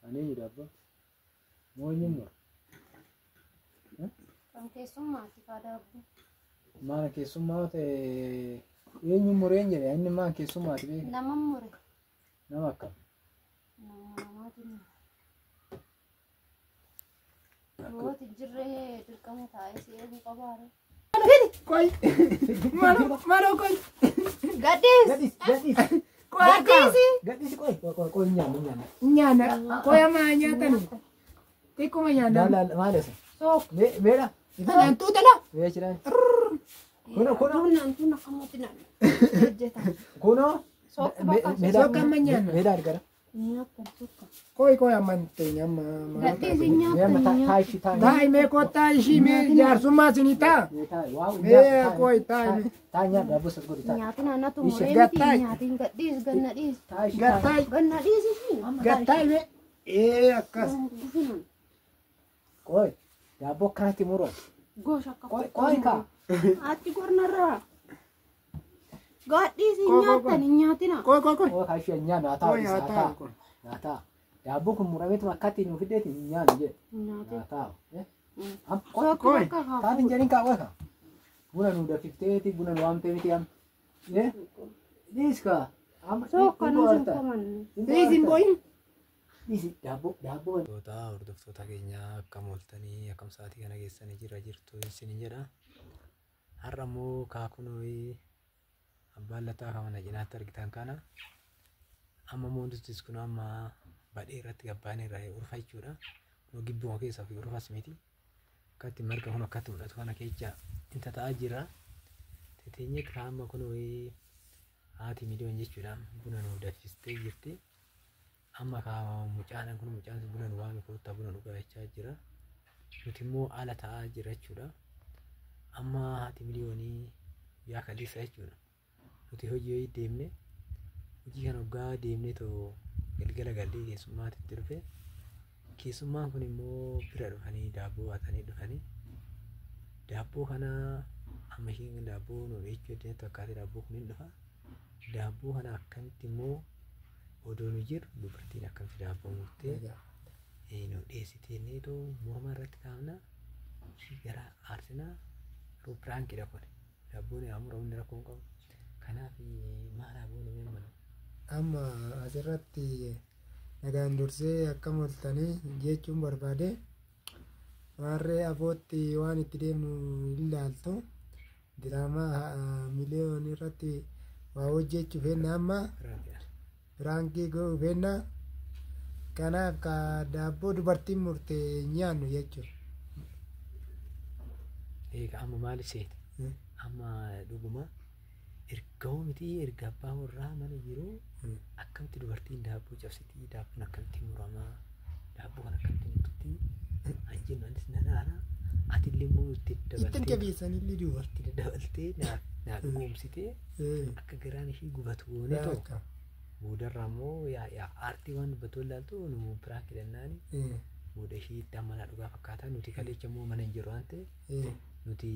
Ani eenyu daabboo? Moo eenyu mura? Kan keessummaati kaa daabboo. Maal keessummaa ta'e eenyu mureen jedhe inni maal keessummaati beeku? Nama mure. Nama akkam? Nama namaatiin mure. Yooti jirree dirqama taa'ee si eeguu qabaare. Qoy. Malo malo qoy. Gadhiis! Gadhiis gadhiis Qoy akka. gadhiis qoy qoy qoy nyaanna nyaanna. Nyaanna. Qoy amma nyaatani. Xiqquma nyaanna. Maal maal isa? Sook. Meedha? Kanaan tuutala. Mee jiraan? Kuno kuno Naan tun akkamatti naan hojjeta. kuno. Sookki bakka Sookka amma nyaanna. Meedha argara. Nyaatan sokka. Qoy qoy amma teenya amma. Gadhiis Mee amma nyaatan taa'i ishii taa'i. Taa'i mee kottaa ishii mee jaarsummaa isinii taa. Mee taa'i waaw. Mee qoy taa'i mee. Taa'i nyaadha daabboo sas godhi taa'i. Nyaatin anatu muree miti Gattaa'i. nyaatin gadhiis ganna dhiis. Taa'i ishii taa'i. Gattaa'i. Ganna dhiis ishii. Gattaa'i mee. Ee akkas. Gufinan. Qoy daabboo akkanatti muru. Gosa akka Qoy qoy kaa. Achi gornarraa. Gadhiis Qoy, qoy, nyaatan hin nyaatina. Qoy qoy qoy. Qoy kaa ishee nyaanna haa taa'u Qoy haa haa taa'u. taa'u. Haa taa'u. Daabboon kun murameetuma akkatti nuuf fiddeeti hin nyaannu jedhe. Nyaatin. Haa taa'u. Sookki Qoy. bakka haa Taa'u hin jedhin kaa qoy kaa. Buna nu dafifteeti buna nu waamtee miti amma. Dhiis kaa. Amma Sookka nu sin komanne. Dhiis hin boo'in. Dhiisi daabboo daabboo. Hordoftoota keenyaa akkam ooltanii akkam sa'aatii kana geessanii jira jirtu isin jedha. Har'a immoo kaakunoo abbaan lataa kan mana cinaatti argitan kana amma immoo nutis kun amma badhee irratti gabbaanee irraa urfa jechuudha. Kun gibbuma keessaa fi urfas miti. Akkatti marga kun akkatti mul'atu kana keessa inta ta'aa jira. Teteenyee amma kun haati miliyoon jechuudha. Buna nu danfistee jirti. Amma kaa mucaan kun mucaan buna nu waame koottaa buna dhugaa jechaa jira. Nuti immoo ala ta'aa jira jechuudha. Amma haati miliyoonii yaa kaleessa jechuudha. Nuti hojii hojii deemne hojii kana waggaa deemnee too galgala gallee keessummaatti dhufe. Keessummaan kun immoo bira dhufanii daabboo baatanii dhufanii daabboo kana amma isheen daabboo nu jechuu dandeettu akkaatee daabboo kun hin dhufa. Daabboo kana akkamitti immoo odoo nu jiru dubartiin akkamitti daabboo murtee nu dhiyeessitee too morma irratti kaa'amna ishii gara aarsinaa yeroo piraankiidha kun daabboon haa muramu inni rakkoo hin qabu. Kanaaf maal haa goonu mee mana? Amma asirratti nagaan dursee akkam ooltanii jechuun barbaade warree afootti waan itti deemnu hin ilaaltu diraamaa miliyoon irratti waa hojjechuu fenna amma Piraankiidha. piraankii godhuu fenna kanaaf ka daabboo dubartiin murte nyaannu jechuudha. Egaa amma maal seete? Amma dhuguma erga miti erga abbaa warraa mana jiru akkamitti dubartiin daabboo cabsitii daabboon akkamitti muramaa daabboo kana akkamitti murtii an jennu anis nan aara ati illee immoo itti Ittiin dabaltee jabeessanillee dubartii. itti dabaltee naaf naa dhugoomsitee akka garaan ishii gubatu goone ta'u boodarraa immoo yaa yaa aartii waan dubbatu ilaaltu nu piraanki jennaani booda ishii itti amma naa dhugaa fakkaataa nuti kaleessa immoo mana hin jiru waan ta'eef nuti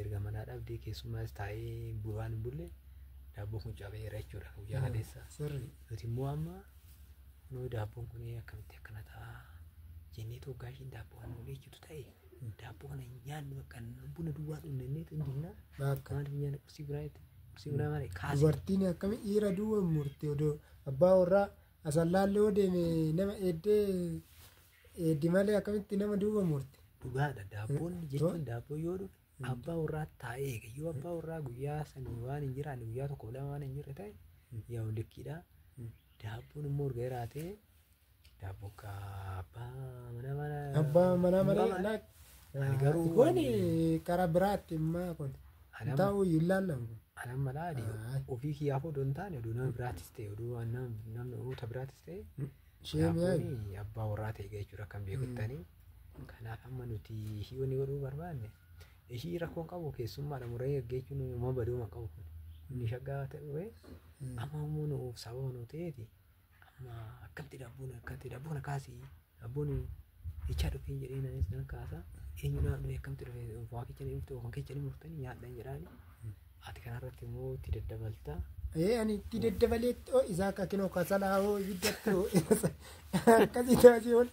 erga manaa dhabdee keessummaas taa'ee waan hin bulle daabboon kun cabeera jechuudha guyyaa kaleessa. Sirri. Nuti immoo amma kunoo daabboon kun akkamitti akkana ta'a jennee toggaa ishiin daabboo kana nu dheechitu ta'e daabboo kana hin nyaannu bakka buna duwwaa dhumne jennee hin dinna. Bakka. Maaliif nyaanna qursii bunaa jetti qursii bunaa maali kaase. Dubartiin akkami dhiira duwwa murte odoo abbaa warraa asallaallee yoo deeme nama eeddee eeddi malee akkamitti nama duwwa murte. Dhugaadha daabboon jechuun daabboo yoo dhufe abbaa warraa taa'ee eega yoo abbaa warraa guyyaa sanii waan hin jiraanne guyyaa tokko lama waan hin jirre ta'e yaa'u likkiidha. Daabboon immoo erga jiraatee daabboon ka abbaa mana mana. Abbaa manaa malee Muramaa. Ani garuu- kun karaa biraatti immaa kun Ani amma- ta'uu hin laallamu. Ani amma laali ofii kiyyaaf odoo hin taane oduu nama biraatis ta'e oduu namoota biraatis ta'e Ishee mi'aayi. daabboon abbaa warraa ta'e jechuudha kan beekuttanii. Kanaaf amma nuti ishii wanni godhuu barbaanne ishii rakkoon qabu keessummaadha muree gaggeessuun uumama baduuma qabu kun inni shaggaa ta'e amma immoo nuuf sababa nu ta'eeti amma akkamitti daabboon akkamitti daabboon kaasii daabboon jechaa dhufeen jedhee nanis nan kaasa eenyu naaf dhufe akkamitti dhufe waa kecha ni dhufte waan kecha ni murtanii nyaadhan jedhaani ati kanarratti immoo itti daddabalta. Ani itti daddabaleetti isaa akka kinoo kasalaa hoo ibiddatti hoo akkasii taasii ol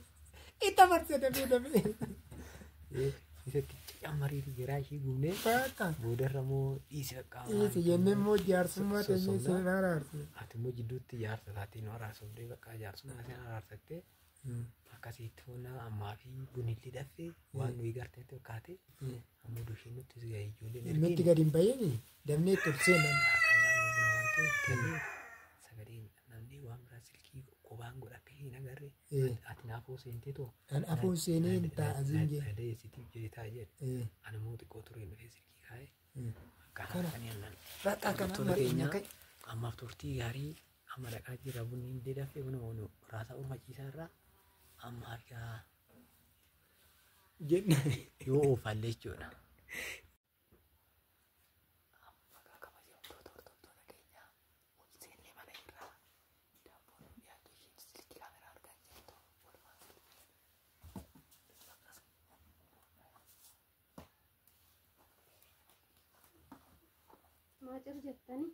itti marsee dafee dafee. Isatti caccamariiti garaa ishii gubnee Bakka boodarra immoo dhiisi bakka. dhiisi jennee immoo jaarsummaa teenyee Sossobnaa. isin araarse. Ati immoo jidduutti jaarsa taateen nu araarsobdee bakka jaarsummaa isin araarsattee akkasitti foonaa ammaa fi bunillee dhaffee waan nuyi garteetti fakkaate ammoo dusheen nutti si ga'e ijoolleen Nutti gadi hin bahiini damnee itti ol seenan. Kennee sagalee namni waan biraa silkii qobaan godhattee hin agarre ati naafoo seentee too. An afoo seenee hin taa'a siin jee. Dhadeessitiif jedhe ta'a jedhe. Ani immoo xiqqoo tureen dhufee silkii kaa'e. Kana. Kana annan. Bakka kana Hordoftoota keenya mari'anna ka'e. ammaaf turtii gaarii amma dhaqaa jira bunni illee dafee buna oolu raasaa urfachiisaa irraa amma argaa Jenne. yoo oofallee jechuudha. Amma kabajamtoota hordoftoota keenyaa ol seennee mana irraa daabboon dhiyaatu isheen silkii kaameraa argaa jirtu walumaa Maal jettanii?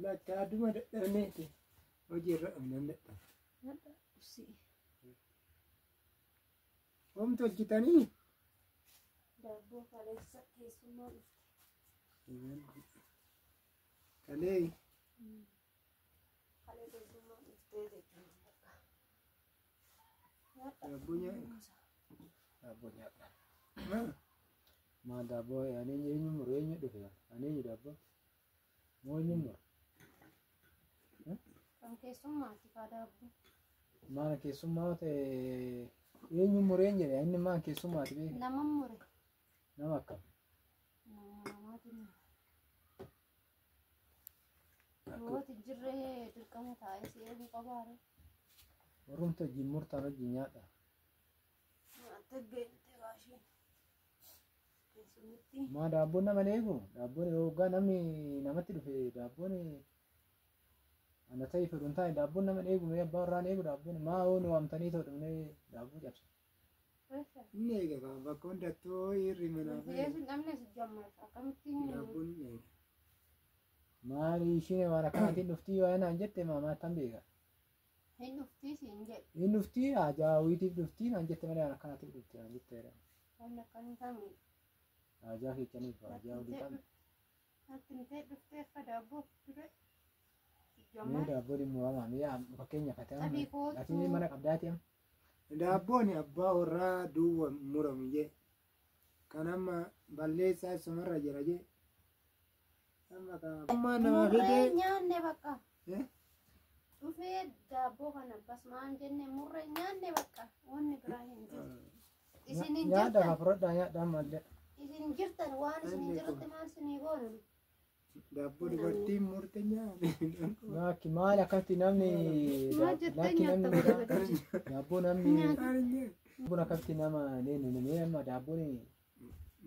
Lakka aduma dadhabneeti hojii irra dhabnaan dadhabne. Nyaadha usii. Hoom tolchitanii? Daabboo kaleessa keessummaa dhufte. Kalee Kalee keessummaa dhuftee jechuudha. Nyaadha. daabboo nyaadha. Daabboo nyaadha. Maa? Maal daabboo ani eenyu muru eenyu dhufe ani eenyu daabboo moo eenyu muru Kan keessummaati kaa daabboo. maal keessummaa ta'e eenyu muru eenyu jedhe inni maal keessummaati beeku Nama mure. nama akkam Nama namaatu mure. Yooti jirree dirqama taa'ee si eeguu qabaare. warrumti hojii murtaan hojii nyaadha. Nyaatte geente baashee. Keessummitti. Maa daabboon nama hin eegu daabboon yookaan namni namatti dhufe daabboon ana ta'e fedhu hin taane daabboon nama hin eegu mee abbaa warraa hin eegu daabboon maa hoo nu waamtanii ta'u dhufnee daabboo cabsa. Inni eega kaa bakka hundattuu hirri manaa Rifeensi hin dhabne si jammarta. Akkamittiin Daabboon inni eega. Maali isheen waan akkanaatiin dhuftii yoo naan jette maamaa tan beeka. hin dhuftii siin jedhe. Inni dhuftii haajaa dhuftii naan jette malee waan akkanaatiin dhuftii naan jette. Wanni akkamii kamii. Haajaa keessaniif haajaa olii qabna. Natti dhuftee akka daabboo ture. Mee Jammarta. daabboon hin muramaa mee fakkeenyaaf ati amma Xabii kootu. ati mana qabdaati amma. Daabboon abbaa warraa duwwa muramu jee. Kan amma balleessaa isumarra jira jee. Amma kan amma nama Murree fidee. nyaanne bakka. Eh? Dhufee daabboo kana basmaan jenne murree nyaanne bakka. Wanni biraa hin jiru. Isin hin Nyaadha jirtan. haa fudhadhaa nyaadha ammallee. Isin hin jirtan waan isin hin jirrutti maal isinii goonu? Daabboo dubartiin murte nyaate. Lakki maal akkatti namni Maal jettee lakki nyaatta namni godhe godhe? daabboo namni daabboon akkatti nama neennu mee amma daabboon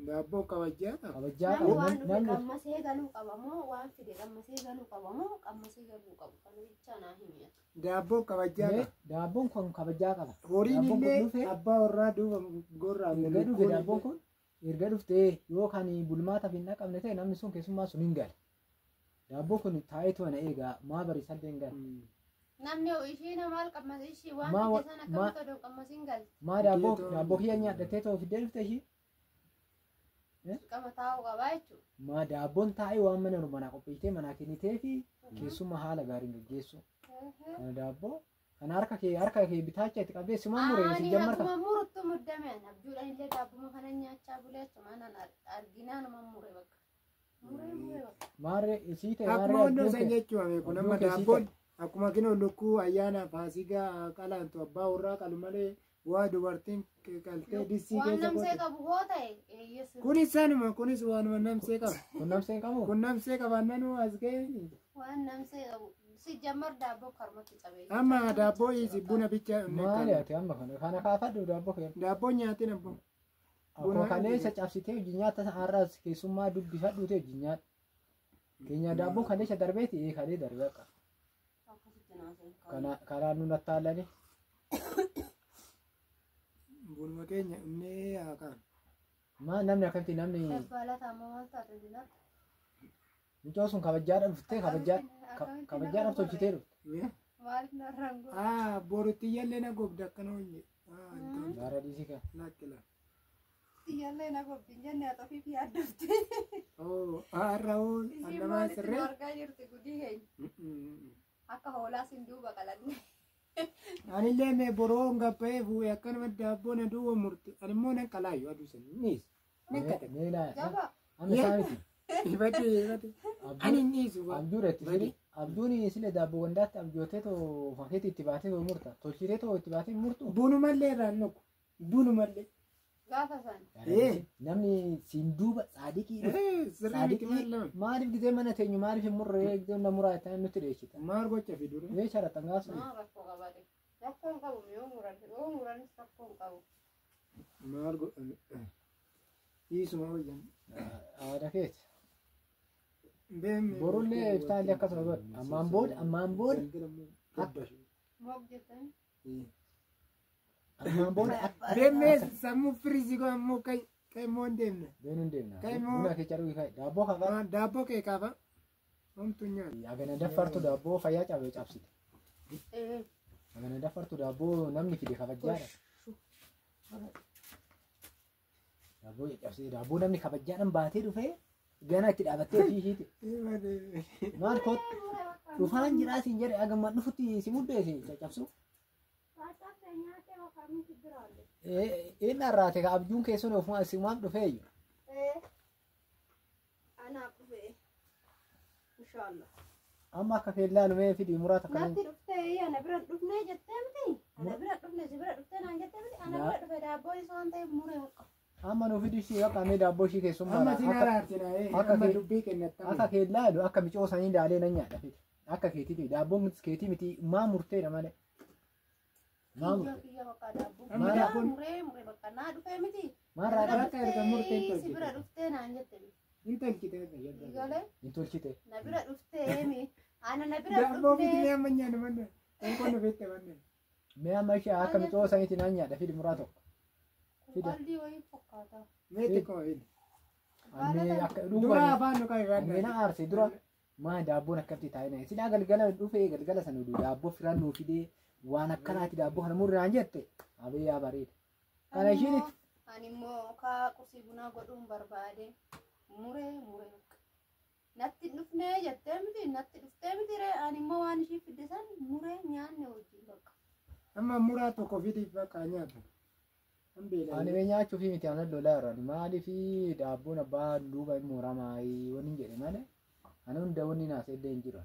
Daabboo kabajaa qaba. kabajaa Namni qabu waan dhufe namni qammasee galuu qaba moo waan fide qammasee galuu qaba moo qammasee galuu qabu? Kana jecha naa himi. Daabboo kabajaa mee qaba. daabboon kun kabajaa qaba. Horiin Daabboon kun illee dhufe abbaa warraa duuba gorraa erga dhufe daabboon kun erga dhuftee yoo kan bulmaataaf hin dhaqabne ta'e namni sun keessummaa sun hin gale. Daabboon kun taa'eetu ana eegaa maa bariisallee hin gale. Namni ishii maal qammasee ishii waan Maa fide sana maa akkamitti odoo qammaseen galte? maa daabboo Fidee daabboo kiyya nyaadhattee ta'u fiddee dhufte ishii. Dirqama taa'uu qabaa jechuudha. Maa daabboon taa'ee waan mana manaa qopheessitee manaa kennitee fi keessummaa haala gaariin gaggeessu. Kana daabboo kana harka kee bitaacha itti qabdee simaan muree si Ani jammarta. akkuma muruttu muddame abjuudhaan illee daabbuma kana nyaachaa bulee achumaan arginaanuma mure bakka. Muree muree bakka. Maarree isii ta'e Akkuma maarree onnoo abjuun san kee jechuudha kun amma abjuun kee sii daabboon ta'e. akkuma kinoo lukkuu ayyaana faasigaa qalaantu abbaa warraa qalu malee waa dubartiin qaltee dissii Waan keessa namsee goote. qabu hoo ta'e eeyyessu. Kunis sanuma kunis waanuma namsee qaba. Kun namsee hin qabu. Kun namsee qabaannanuu as ga'e. Waan namsee qabu. Si jammar daabboo karmatti cabee. Amma daabboo isi buna bicha Maali ati amma kana kana kaafadhu daabboo kee. Daabboo nyaatin abboo. Akkuma kaleessa cabsitee hojii nyaata har'as keessummaa dubbifadhuutee hojii nyaadhu. Keenya daabboo kaleessa darbeeti ee kalee darbee akka. Akkasitti naaseen Kana karaan nu nattaallani. Bunuma keenya innee haa kaanu. Maa namni akkamitti namni Dabbaalataa amma maal taate jennaan? Mucoo sun kabajjaadha dhuftee kabajjaadhaaf tolchitee dhufte. Maaliif narraan goota? Ah, borutti yallee na gobda akkana hojje. Ah, hin Gaara dhiisii kan. Lakkila. Xiyyaallee na gobdi hin jenne ati ofiif yaaddofte. Oh, har'a hoo Isiin annamaa maalitti nu sirree. argaa jirti gudii keenya. Akka hoolaa sin duuba qalanne. Anillee mee boroo gabba'ee fuudhee akkanuma daabboo na duwwa murte. Ani immoo nan qalaayu aduu san niis. Nan kadhate. Meelaa. Jaba. Amma isaa miti. Ifate ifate. Ani niisu. Abjuudha itti sile. Abjuun sile daabboo gandaatti abjootee too fakeetti itti baatee too murta. Tolchitee too itti baatee murtu. Bunumallee irraan nuku. Bunumallee. Gaafa san. Namni siin duuba saadiqii dhufe. Sirrii miti maal lama. Maaliif gisee mana teenyu maaliif hin murree gisee na muraa itti nutti dheechita. Maal gocha fidure? Mee sharatan gaafsa. Maa rakkoo qabaate. Rakkoo hin qabu yoo muran yoo muranis rakkoo hin qabu. Maal godhame? Dhiisuma wayyan. Aadaa keeti. Beemme. Borullee iftaallee akkasuma godha. Ammaan booda ammaan booda Moog jettanii. ammaan booda Beemme sammuu firisii koo ammoo kai kai immoo hin deemne. Beenu hin deemna. Kai immoo- Buna keessa dhugi kai. Daabboo kafa. Daabboo kee kaafa. Homtuu nyaata. Agana daffartu daabboo fayyaa cabe cabsite. Ee. Agana daffartu daabboo namni fide kabajjaadha. Daabboo cabsite daabboo namni kabajjaadhaan baatee dhufee gana itti dhaabattee ofii ishiiti. Maal kootu dhufaan jiraa siin jedhe agammaan dhufutti si muddeesi caccabsu. Nyaatee bakka biraallee. Inni arraate ka abjuun keessan ofuma simaaf dhufeeyyu. Ee. Anaaf dhufe. Inshaallah. Amma akka keellaa fidii muraata kan Natti dhuftee ana bira dhufnee jettee miti. Ana bira dhufne si bira dhuftee naan jettee miti. Ana bira dhufe daabboo isa waan ta'eef muree bakka. amma nu fidi ishii akka mee daabboo ishii keessummaa Amma sin araartina. akka Amma kee- dubbii kennatta. akka keellaa akka micoo sanii ilaalee nan nyaadha fidi. Akka keetiiti daabboon keetii miti maa murteedha malee. Maa Kiyya murte? kiyya bakka daabboo. Amma Muree daabboon- muree muree bakka naa dhufee miti. Maa irraa Na bira qabde? Akka erga murteen dhuftee si bira tolchite. dhuftee naan jette miti. Hin tolchite. Galee Hin tolchite. na bira dhuftee mi. Ana na bira Daabboo dhuftee. fidinee amma nyaannu manne. Kan nu fitte manne. Mee amma ishee akka micoo saniitti nan nyaadha fidi muraa tokko. Fida. Qaldii wayii fakkaata. Mee xiqqoo fidi. Annee akka Dura dhuunfaan afaan nu qabe annee na aarse dura maa daabboon akkamitti taa'ee na silaa galgala dhufee galgala sana oduu daabboo firaan nuu fidee waan akkanaati daabboo kana murraan jette abiyyaa bareeda. Kana ishiin itti Ani immoo kaa qursii bunaa godhuun barbaade muree muree bakka. Natti dhufnee jettee miti natti dhuftee miti ree ani immoo waan ishii fidde san muree nyaanne wajjin bakka. Amma muraa tokko fidiif bakka nyaatu. Hin Ani beela'e. mee nyaachuuf miti anan lolaa irra maaliif daabboon abbaa duuba hin muramaa wanni hin jedhe malee ani hunda wanni naas illee hin jiru.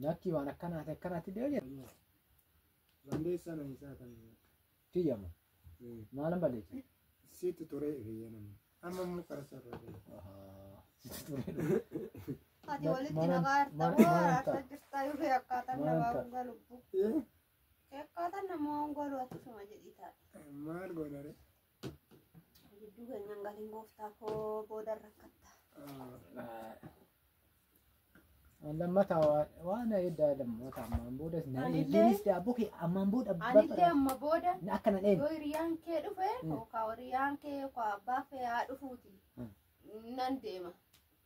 Nakki waan akkanaati akkanaatti illee jedhe Balleessaa na isaa kan. kiyyamu maalan balleessa. Sitti turee biyya namni. Amma immoo karaa sarara. Ati walitti Mana- nagaa jirta mana- moo mana araarsa jirta yoo akkaataan Mana namaa ta'a. hunga lubbu. Akkaataan namaa hunga lu akkasuma jedhii taate. Maal goona ree? Gidduu keenyaan galiin gooftaa koo booda rakkatta. Lammataa waan edda lammataa ammaan booda Anillee- innis daabboo kee ammaan booda Anillee amma booda akka nan een yoo hiriyaan kee dhufe yookaan hiriyaan kee yookaan abbaa fee haa dhufuuti nan deema.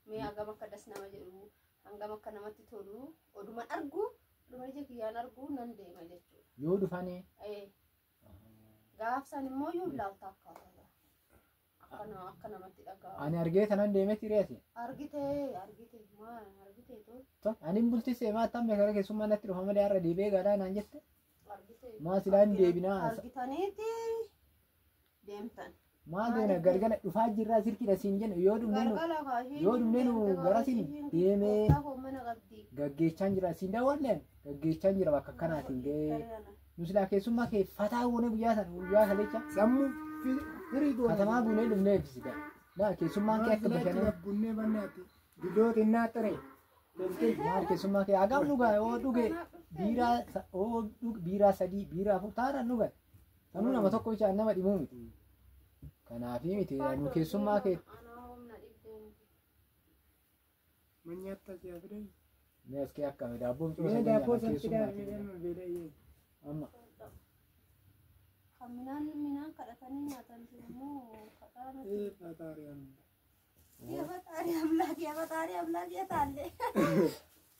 Mee hangam akka das nama jedhu hangam akka namatti tolu oduman argu oduma ija kiyyaan argu nan deema jechuudha. yoo dhufanii Ee, Gaafsan immoo yoo ilaalta akkaataa akkana akka namatti dhaga'amu. ani argee tanan deemetti reeti. Argitee argitee maal argitee tol Ani bultise maa tamme gara keessummaa natti dhufa malee har'a deebi'ee gaadhaa naan jette. argitee. Maa silaa hin deebinaa. Argitaniiti deemtan. Maal deena galgala dhufaa jirraa sirkiidha siin jennu yoo dhumnee nu Galgala kaashee yoo dhumnee nu garasiin deemee mana qabdi. gaggeechaan jira siin daawwalleen gaggeechaan jira bakka akkanaatiin gahee nu silaa keessummaa kee fataa goonee guyyaa sana guyyaa kalecha Sammuu firii goona. katamaa buunee dhumnee eebbisita. Naa keessummaan kee akka bashannana Bunnee bannaati. Biloota innaa xiree. maal keessummaa kee hagam dhugaa yoo dhuge biiraa yoo dhuge biiraa sadii biiraa afur taanaan dhugan. Sanuu nama tokko bichaan nama dhimuu miti. Kanaafii miti nu keessummaa kee Anaa humna dhibdee miti. Manyaata siyaa fidan. mee as kee akkami daabboo Mee micoo daabboo sadii san fidaa keessummaa mee beela'ee. amma Kan minaan minaan kadhatanii nyaatan sun immoo kadhaa natti Ee fataariyaan. የፈጣሪ አምላክ የፈጣሪ አምላክ የት አለ?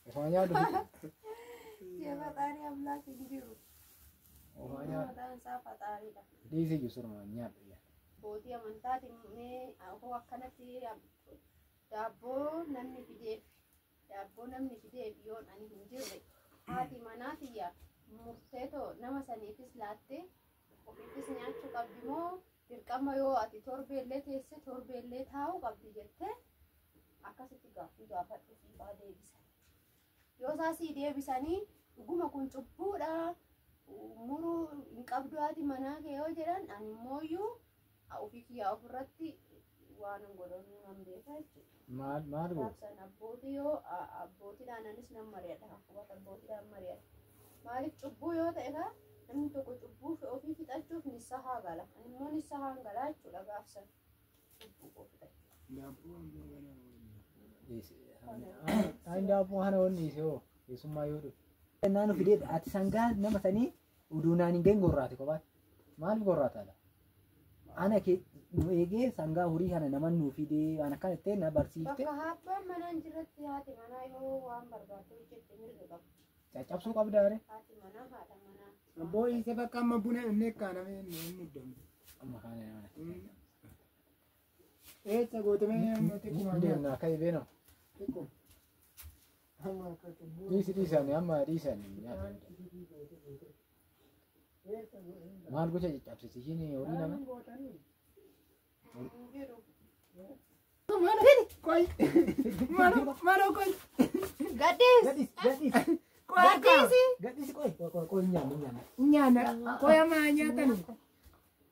Ofuma nyaadhu. የፈጣሪ አምላክ እንጂሩ Ofuma nyaadhu. mataan isaa ፈጣሪidha. Dhiisii jiru suruma nyaadhu. Abbootii amantaati mee hoo akkanatti daabboo namni fideef daabboo namni fideef yoon ani hin jirre haati manaa tiyya murteetoo nama saniifis laattee ofiifis nyaachuu qabdi moo dirqama yoo ati torbeellee teesse torbeellee taa'uu qabdi jettee akkasitti gaaffii gaafadhu siifaa deebisan. Yoo isaa sii deebisanii dhuguma kun cubbuudha muruu hin qabdu haati manaa kee yoo jedhan ani immooyyuu ofii kiyyaa ofirratti waan hin godhanuu nan beeka jechuudha. Maal maal godhu? Gaafsan abbootii yoo abbootiidhaan anis nan mari'adha hafuurata abbootiidhaan mari'adha. Maaliif cubbuu yoo ta'e kaa namni tokko cubbuu ofii fixachuuf nissahaa gala. Ani immoo nissahaan galaa jechuudha gaafsan cubbuu koo fixachuuf. Daabboo ammoo ganaa waliin. Dhiisii. Ani daabboo kana wanni dhiisee hoo keessummaa yoo dhufe. Naannoo fidee ati sangaa nama sanii uduu naan hin geenye gorraate kophaatti. Maaliif gorraata ala? Ana kee nu eegee sangaa horii kana nama nuu fidee waan akkana jettee na barsiifte Bakka abbaan manaa hin jirretti haati manaa yoo waan barbaadde hojjette mirga qabdi. caccabsuu qabdaa ree. Haati manaa haadha manaa. Abboo dhiisee bakka amma buna inni kaanamee inni muddamu. Amma kana nama. Eessa gootamee amma xiqquma Hin deemna akka beeno. xiqquma. Amma akka cubbuu. Dhiisi dhiisanii amma dhiisanii nyaata. Maal gocha caccabsiti ishiin horii nama? Hin jiru. Qoy. Malo malo qoy. Gadhiis! Gadhiisi gadhiisi. Qoy akka. Gadhiisi qoy qoy qoy nyaanna nyaanna. Nyaanna. Qoy amma nyaatani.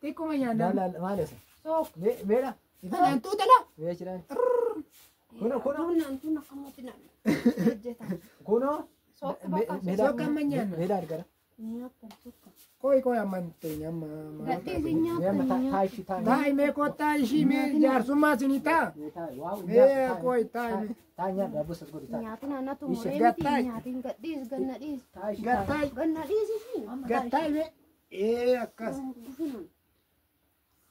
Xiqquma nyaanna. Maal maal isa? Sook. Beela. Kanaan tuutala. Bee jiraan. Kuno kuno Naan tun akkamatti naan hojjeta. kuno. Sookki bakka Sookki amma nyaanna. Beela argara. Nyaatan sukka. Qoy qoy amma teenya amma. Gadhiisi Mee amma nyaatan nyaatan. taayi taayi. Taa'i mee kottaa ishii mee jaarsummaa isinii taa. Mee qoy taa'i mee. Taayi nyaadhu daabboo sas godhi taayi. Nyaatin anatu Ishee muree miti gattaayi. nyaatin gadhiis ganna dhiis. Taayi taayi. Gattaayi. Ganna dhiis ishii. Gattaayi mee. Ee akkas. Gufinan.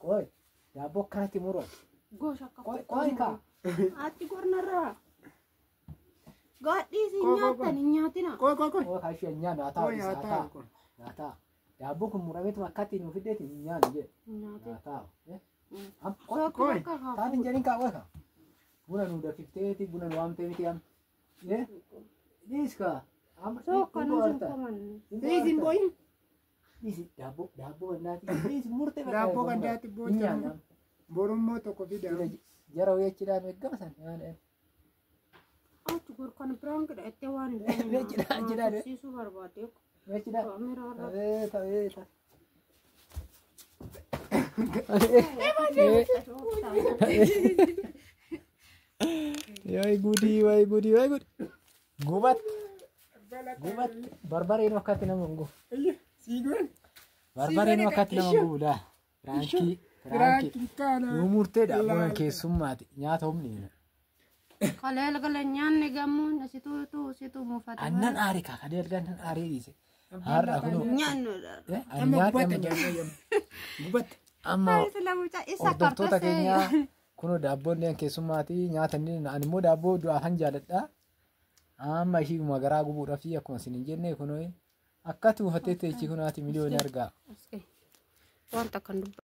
Qoy daabboo akkanatti muru. Gosa akka Qoy qoy kaa. Achi gornarraa. Gadhiisi Qoy, qoy, nyaatan hin nyaatina. Qoy qoy qoy. Qoy kaashee nyaannu haa taa'u Qoy haa haa taa'u. taa'u qoy. Haa taa'u. Daabboo kun murameetuma akkatti nuuf fiddeeti hin nyaannu jedhe. Nyaatin. Haa taa'u. Qoy Sookki Qoy. bakka haa Taan hin jedhin kaa qoy kaa. Buna nu dafifteeti buna nu waamtee miti amma. Dhiis kaa. Amma Sookka hin nu bohaarta. sinkamanne. Hin Dhiisi hin bohaarta. boo'in. Dhiisi daabboo daabboo gandaati. Dhiisi murtee bakka Daabboo gandaatti Hin boocha. nyaanna. Borummoo tokko fidaa. Jara ho'eechiidhaan eeggama san. Nyaanna. Achi gor kan biraan godhattee waan hin Jidhaan, jidhaan. tursiisuu barbaade. Meechiidhaan. Kaameraa irra. Ta'ee ta'ee. Wayi gudii wayi gudii wayi gudii. Gubat gubat barbareen akkatti nama hin gubu. Siigoon. Barbareen akkatti nama hin gubu laa. Firaankii firaankii. Firaankii kana. Yoo murtee daabboon keessummaati nyaata humni. Kalee gala nyaanni gammuun asitu tu situ muufate. Annan aare kaa kalee argaa annan aaree dhiise. Har'a kunoo. Nyaannu. Ani Amma nyaata gubatta amma jaarsummaa. Gubatta. amma Sila mucaa isa hordoftoota keenyaa kunoo daabboon keessummaati nyaata inni ani immoo daabboo du'aafan jaaladha. Amma ishii garaa gubuudhaaf akkuma isin hin jenne kunoo akkatti buufattee teechi kunaati miliyoonii argaa. Wanta kan dubbatu.